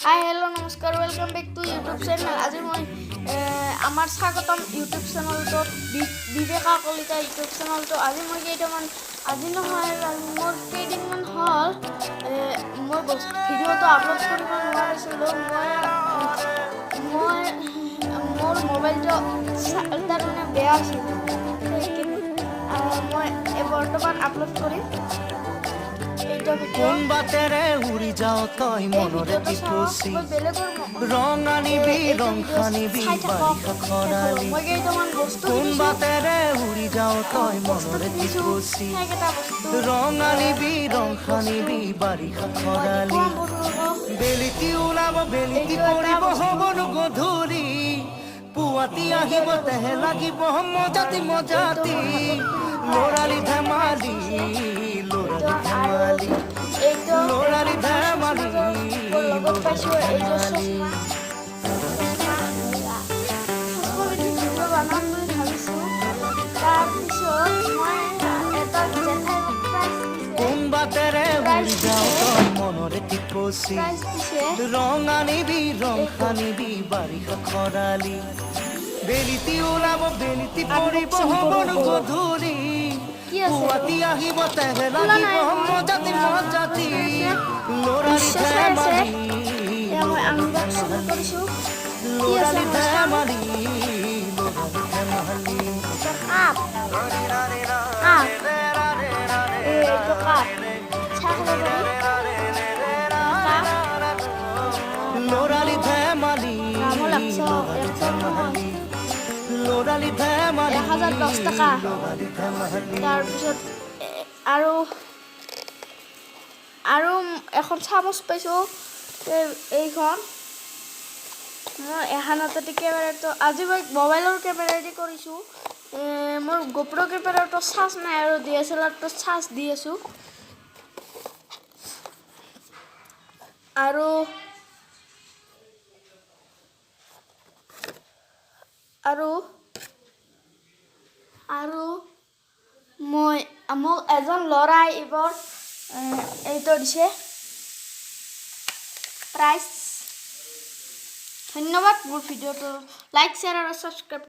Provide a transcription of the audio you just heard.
হাই, hello', নমস্কাৰ, welcome back to YouTube channel. আজি মই আমাৰ স্বাগতম ইউটিউব চেনেলটো, বিবেকা কলিতা ইউটিউব চেনেলটো। আজি মই কেইটামান, আজি নহয় আৰু মোৰ কেইদিনমান হ'ল, মই ভিডিঅ'টো আপলোড কৰিব নোৱাৰিছিলোঁ। মই মই মোৰ মোবাইলটো তাৰমানে বেয়া আছিল। মই বৰ্তমান আপলোড কৰিম এইটো ভিডিঅ'। কোন বাটেৰে উৰি যাওঁ তই এই মনৰে ভিডিঅ'টো চাওক। টিপচি মই বেলেগৰ ৰং আনিবি, এইটো ৰং ভিডিঅ' সানিবি চাই থাকক। বাৰিষা খৰালি। মই কেইটামান বস্তু কোন কিনিছোঁ। বাটেৰে উৰি যাওঁ তই বস্তু মনৰে কিনিছোঁ। টিপচি সেইকেইটা বস্তু ৰং আনিবি, ৰং সানিবি বাৰিষা মই খৰালি। দেখুৱাম বন্ধুসকল। বেলিটি ওলাব, বেলিটি এইটো এটা পৰিব, বস্তু। হ'ব গধূলি, পুৱাতি আহিব, তেহে লাগিব মজাতি মজাতি। ল'ৰালি ধেমালি, ল'ৰালি ধেমালি, এইটো ল'ৰালি ধেমালি, লগত পাইছোঁ এইযোৰ ধেমালি। চশমা। চশমা, চশমা পিন্ধি ভিডিঅ' বনাম বুলি ভাবিছোঁ। তাৰপিছত মই এটা জেঠাই মোক প্ৰাইজ দিছে। কোন বাটেৰে উৰি যাওঁ তই মনৰে টিপচি প্ৰাইজ দিছে। ৰং আনিবি, ৰং সানিবি বাৰিষা খৰালি। বেলিটি ওলাব, বেলিটি পৰিব, Unboxing হ'ব কৰোঁ। গধূলি, কি আছে? পুৱাতি আহিব, তেহে খোলা লাগিব নাই নহয়। মজাতি মজাতি। ল'ৰালি নিশ্চয় চাই আছে। ধেমালি, এয়া মই আনবক্সিং কৰিছোঁ। কি আছে ল'ৰালি মই চাম। ধেমালি, ল'ৰালি ধেমালি। এটা কাপ, কাপ, এইটো কাপ, চাহ খাব পাৰি কাপ। ল'ৰালি ধেমালি, দামো লাগছ ল'ৰালি 100 নহয়। ধেমালি, ল'ৰালি ধেমালি, 1010 টকা। ল'ৰালি ধেমালি। তাৰপিছত আৰু আৰু এখন চামুচ পাইছোঁ। এইখন মই এখানতে কেমেৰাটো, আজি মই মোবাইলৰ কেমেৰাদি কৰিছোঁ। মোৰ গোপ্ৰ কেমেৰাটো চাৰ্জ নাই আৰু ডিএছএলআৰটো চাৰ্জ দি আছোঁ। আৰু আৰু আৰু মই মোক এজন ল'ৰাই এইবাৰ এইটো দিছে প্ৰাইজ। ধন্যবাদ। মোৰ ভিডিঅ'টো লাইক, শ্বেয়াৰ আৰু ছাবস্ক্ৰাইব।